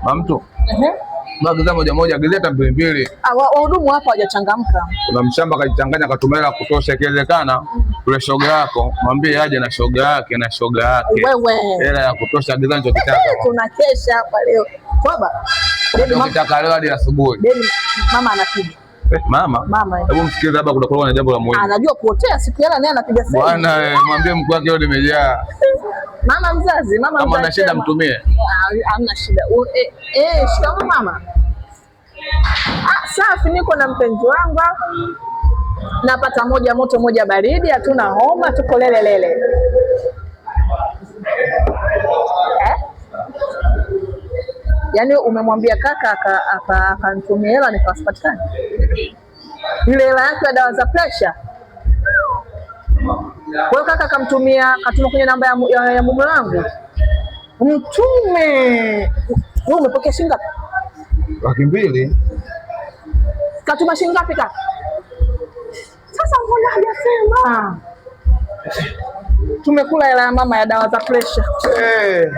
Mamtu. Agiza moja moja, agizia hata mbili mbili. Ah, wahudumu hapa hawajachangamka. Kuna mshamba kajichanganya katumia hela kutosha, ikiwezekana ule shoga yako mwambie aje na shoga yake na shoga yake. Wewe. Hela ya kutosha, agiza unachokitaka. Tuna kesha hapa leo. Baba. Unachokitaka leo hadi asubuhi. Baby, mama anapiga. Eh, mama? Mama. Hebu msikilize, labda kutakuwa na jambo la muhimu. Anajua kuotea siku yala naye anapiga simu. Bwana, mwambie mkuu wake leo nimejaa. Mama mzazi, mama Kama mzazi. ana shida mtumie. Ah, hamna shida. Shikamoo mama. Ah, safi, niko na mpenzi wangu hapa. Napata moja moto moja baridi, hatuna homa, tuko lele lele. Eh? Yaani umemwambia kaka akanitumia hela nikasipatikane. Ile hela yake ya dawa za pressure. Kwa hiyo kaka akamtumia, katuma kwenye namba ya mume wangu. Mtume. Wewe umepokea shilingi ngapi? 200,000. Katuma shilingi ngapi kaka? Sasa mbona hajasema? Tumekula hela ya mama ya dawa za pressure. Eh.